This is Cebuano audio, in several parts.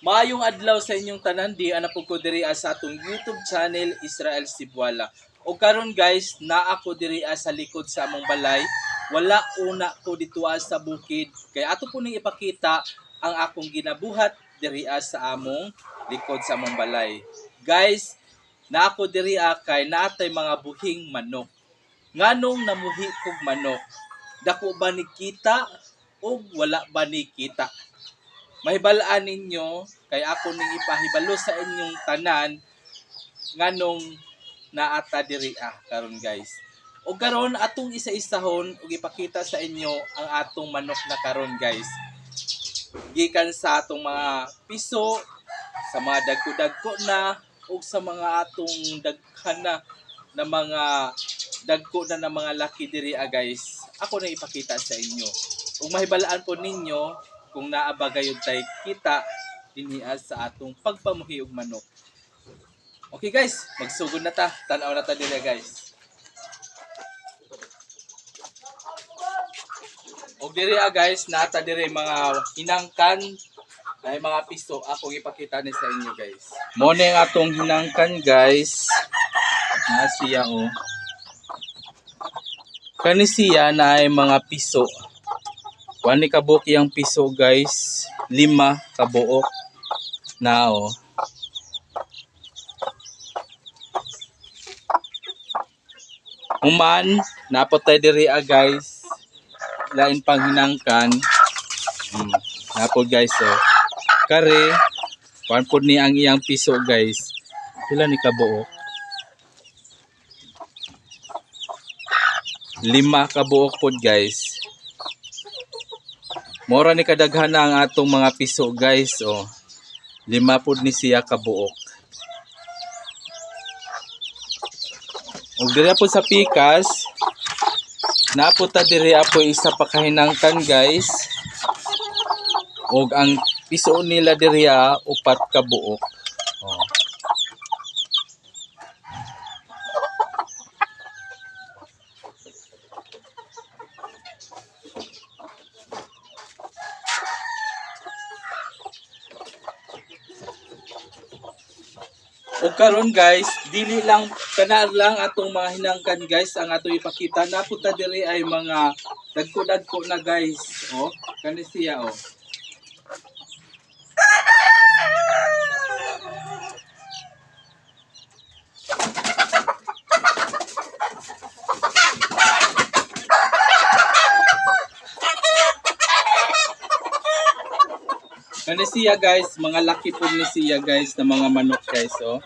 Maayong adlaw sa inyong tanan, di ana po ko diri sa atong YouTube channel Israel Cebuala. O karon guys, naa ko diri sa likod sa among balay. Wala una ko dito sa bukid kay ato po ning ipakita ang akong ginabuhat diri sa among likod sa among balay. Guys, naa ko diri kay naatay mga buhing manok. Nganong namuhi kog manok? Dako ba ni kita o wala ba ni kita? Mahibalaan ninyo kay ako ning ipahibalo sa inyong tanan nganong naata diri karon guys. O karon atong isa-isahon ug ipakita sa inyo ang atong manok na karon guys. Gikan sa atong mga piso, sa mga dagko-dagko na ug sa mga atong daghan na na mga dagko na na mga laki diri guys. Ako na ipakita sa inyo. Ug mahibalaan po ninyo kung naa ba gayud tay kita dinhi sa atong pagpamuhi og manok. Okay guys, magsugod na ta. Tan-aw na ta diri guys. Og diri guys, naata diri mga hinangkan ay mga piso ako ipakita ni sa inyo guys. Mo ni ang atong hinangkan guys. Na siya oh. Kani siya na ay mga piso. Kuan ni kabuok iyang piso guys, 5 kabuok na oh. Human, napot tayo diri guys. Lain pang hinangkan. Napot guys oh. Kare, kuan pod ni ang iyang piso guys. Pila ni kabuok? 5 kabuok pod guys. Mora ni kadaghan na ang atong mga piso guys oh. 5 pod ni siya kabuok. Ug diri po sa pikas, napo ta diri apo isa pa kahinangkan guys. Ug ang piso nila diri 4 kabuok. Oh. Ug karon guys, dili lang kana lang atong mga hinangkan guys ang ato ipakita. Napunta diri ay mga dagko-dagko na guys. Oh, kani siya oh. Kani siya guys, mga laki po ni siya guys na mga manok guys oh.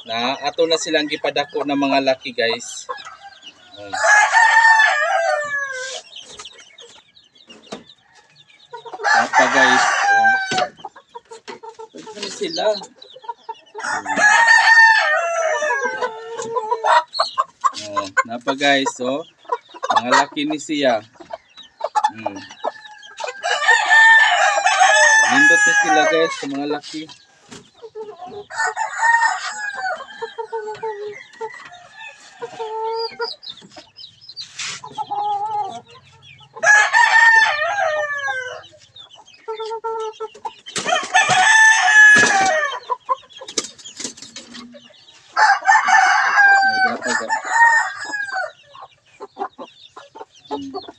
Na ato na silang gipadako na mga laki guys. Oh. Apa guys, oh. Pwede sila. Oh, napa guys oh. Mga laki ni siya. Nindot na sila guys sa mga laki.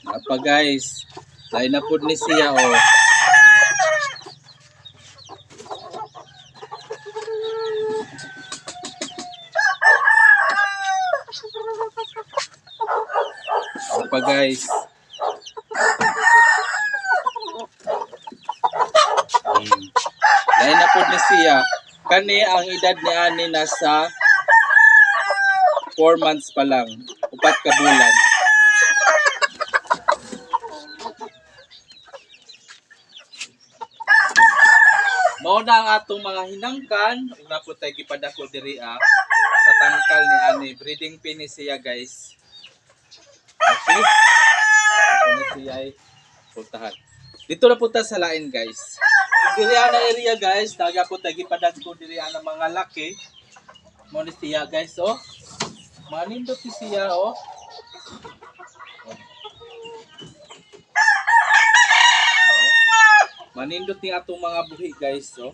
Napa guys, lain na pod ni siya oh. Napa guys. Lain na pod ni siya. Kani ang edad ni ani nasa 4 months pa lang, 4 ka bulan. Mao na ang atong mga hinangkan. Una po tayo gipadako diri sa tangkal ni ani. Breeding pin ni siya guys. Okay. Ito na siya ay puntahan. Dito na punta sa lain guys. Diri na area guys, daga po tayo gipadako diri ang mga laki. Mao ni siya guys oh. Manindot ni siya oh. Manindot ni atong mga buhi, guys, oh.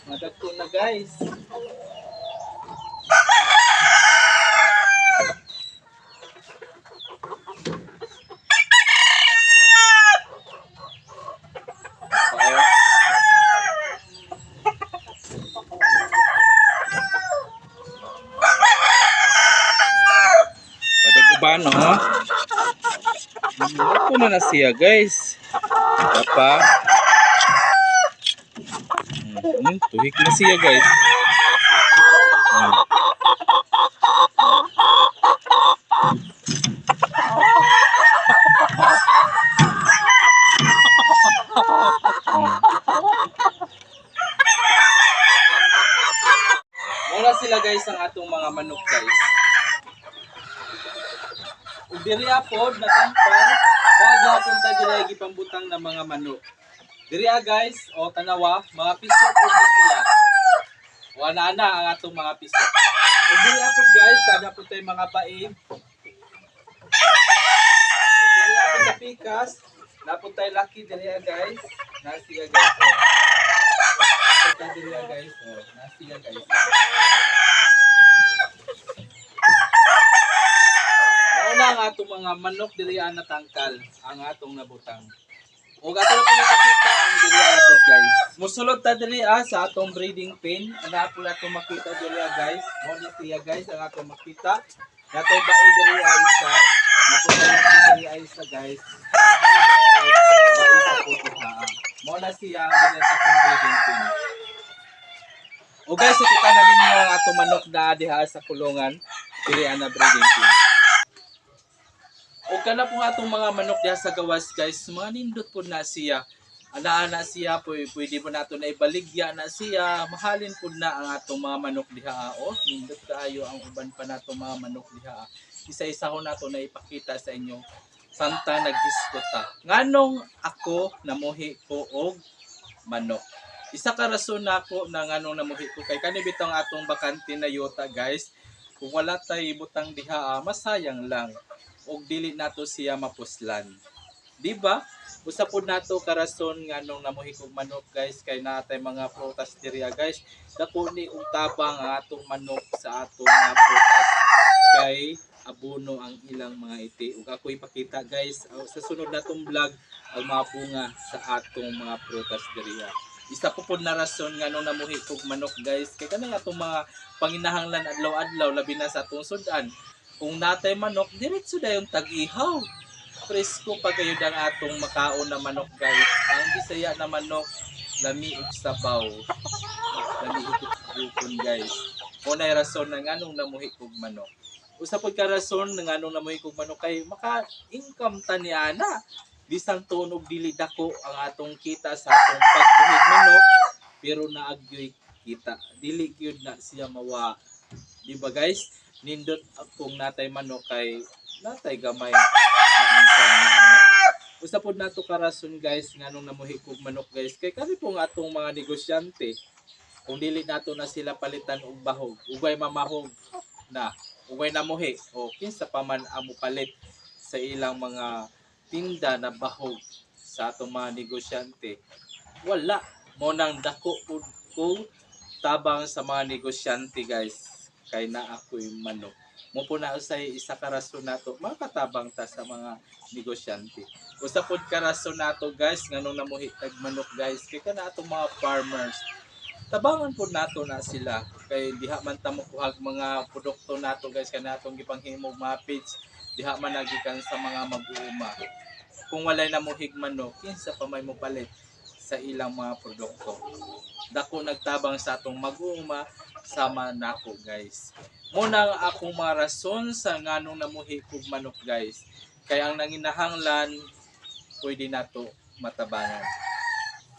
Madagko na, guys. Oo. Padag-uban, no? Ako na na siya, guys. Papa. Tuhik na siya, guys. Mura sila, guys, ang atong mga manok, guys. Ug diri pod natangpang mga gapon ta diri gipambutang na mga manok. Diri guys, o tanawa, mga piso pod na sila. O ana-ana ang atong mga piso. Ug diri pod, guys, sada pod tay mga baig. Ug diri pod sa pikas, napod tay laki diri guys. Na siya, guys. Oh. Napod tay diri guys, oh. Na siya, guys. Mao na ang atong mga manok diri natangkal ang atong nabutang. Ug ato na pong ipakita ang diri pod, guys. Musulod ta diri sa atong breeding pen. Ana po atong makita diri guys. Mao na siya, guys, ang atong makita. Natay bae diri isa. Napunta na diri isa, guys. Bae sa po diha. Mao na siya ang diri sa atong breeding pen. O guys, ikita na ninyo ang atong manok na diha sa kulungan diri na breeding pen. O kana po nga atong mga manok diha sa gawas, guys, mga nindot po na siya. Ana-ana siya po, pwede po nato na ibaligya na siya. Mahalin po na ang atong mga manok diha. O, nindot kaayo ang uban pa nato mga manok diha. Isa-isa ko nato na ipakita sa inyo. Santa naghisgot ta. Nganong ako namuhi ko og manok. Isa ka rason nako na nganong namuhi ko kay kani bitong atong bakante na yuta, guys. Kung wala tay butang diha, masayang lang og dili nato siya mapuslan. Di ba? Usa pud nato karason nganong namuhi kog manok, guys, kay naatay mga prutas diri guys. Dako ni og tabang ang atong manok sa atong mga prutas kay abono ang ilang mga iti. Ug ako ipakita, guys, sa sunod natong vlog ang mga bunga sa atong mga prutas diri. Isa po pud na rason nganong namuhi kog manok, guys, kay kanang atong mga panginahanglan adlaw-adlaw labi na sa atong sudan. Kung natay manok, diretso dayon tag-ihaw. Presko pa gayud ang atong makaon na manok, guys. Ang Bisaya na manok, lami og sabaw. Lami og gupon, guys. Mo nay rason na nganong namuhi kog manok. Usa pud ka rason na nganong namuhi kog manok kay maka-income ta ni ana. Bisan tuon og dili dako ang atong kita sa atong pagbuhig manok, pero naagyoy kita. Dili gyud na siya mawa. Di ba, guys? Nindot kung natay manok kay natay gamay na income ni ana. Usa pod nato ka rason, guys, nganong namuhi kog manok, guys, kay kani po nga atong mga negosyante kung dili nato na sila palitan og bahog, ugay mamahog na, ugay namuhi o kinsa pa man ang mopalit sa ilang mga tinda na bahog sa atong mga negosyante. Wala mo nang dako pud ko tabang sa mga negosyante, guys, kay na ako'y manok. Mo po na usay isa ka rason nato makatabang ta sa mga negosyante. Usa pod ka rason nato, guys, nganong namuhi tag manok, guys, kay kana atong mga farmers. Tabangan pod nato na sila kay diha man ta mokuhag mga produkto nato, guys, kay natong gipanghimog mga feeds diha man nagikan sa mga mag-uuma. Kung walay namuhig manok, kinsa pa may mopalit sa ilang mga produkto. Dako nagtabang sa atong mag-uuma sama nako, guys. Muna ang akong mga rason sa nganong namuhi kog manok, guys. Kay ang nanginahanglan pwede nato matabangan.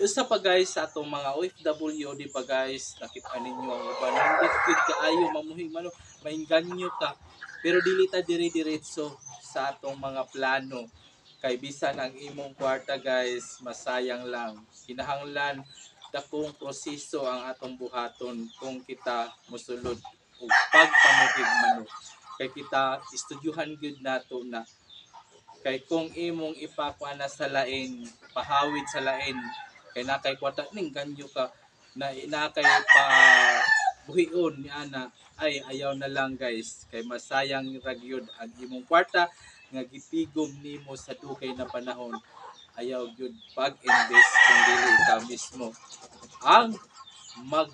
Usa pa, guys, sa atong mga OFW, di ba, guys, nakita ninyo ang uban hindi gud kaayo mamuhi manok, mainganyo ka. Pero dili ta diri diretso sa atong mga plano kay bisan ang imong kwarta, guys, masayang lang. Kinahanglan dakong proseso ang atong buhaton kung kita mosulod og pagpamuhig manok. Kay kita estudyuhan gyud nato na Kay kung imong ipakuan na sa lain, pahawid sa lain, kay nakay kwarta ning ganyo ka na nakay pa buhion ni ana, ay ayaw na lang, guys, kay masayang ra gyud ang imong kwarta nga gitigom nimo sa dugay na panahon. Ayaw gyud pag-invest kung dili ikaw mismo ang mag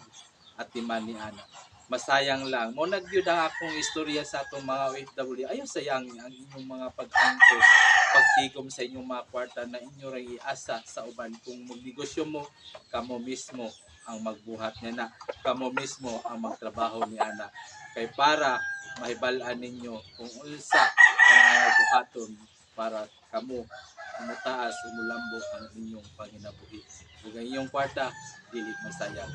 atiman ni ana, masayang lang. Mo na gyud ang akong istorya sa atong mga OFW. Ayaw sayang ang inyong mga pag-angkos, pagtigom sa inyong mga kwarta na inyo ring iasa sa uban. Kung magnegosyo mo, kamo mismo ang magbuhat niya na, kamo mismo ang magtrabaho ni ana, kay para mahibal-an ninyo kung unsa ang mga buhaton para kamo umutaas, umulambo ang inyong panginabuhi ug ang inyong kwarta dili masayang.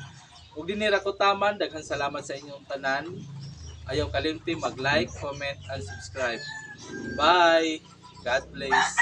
Ug dinhi ra ko taman, daghan salamat sa inyong tanan. Ayaw kalimti mag-like, comment, and subscribe. Bye! God bless!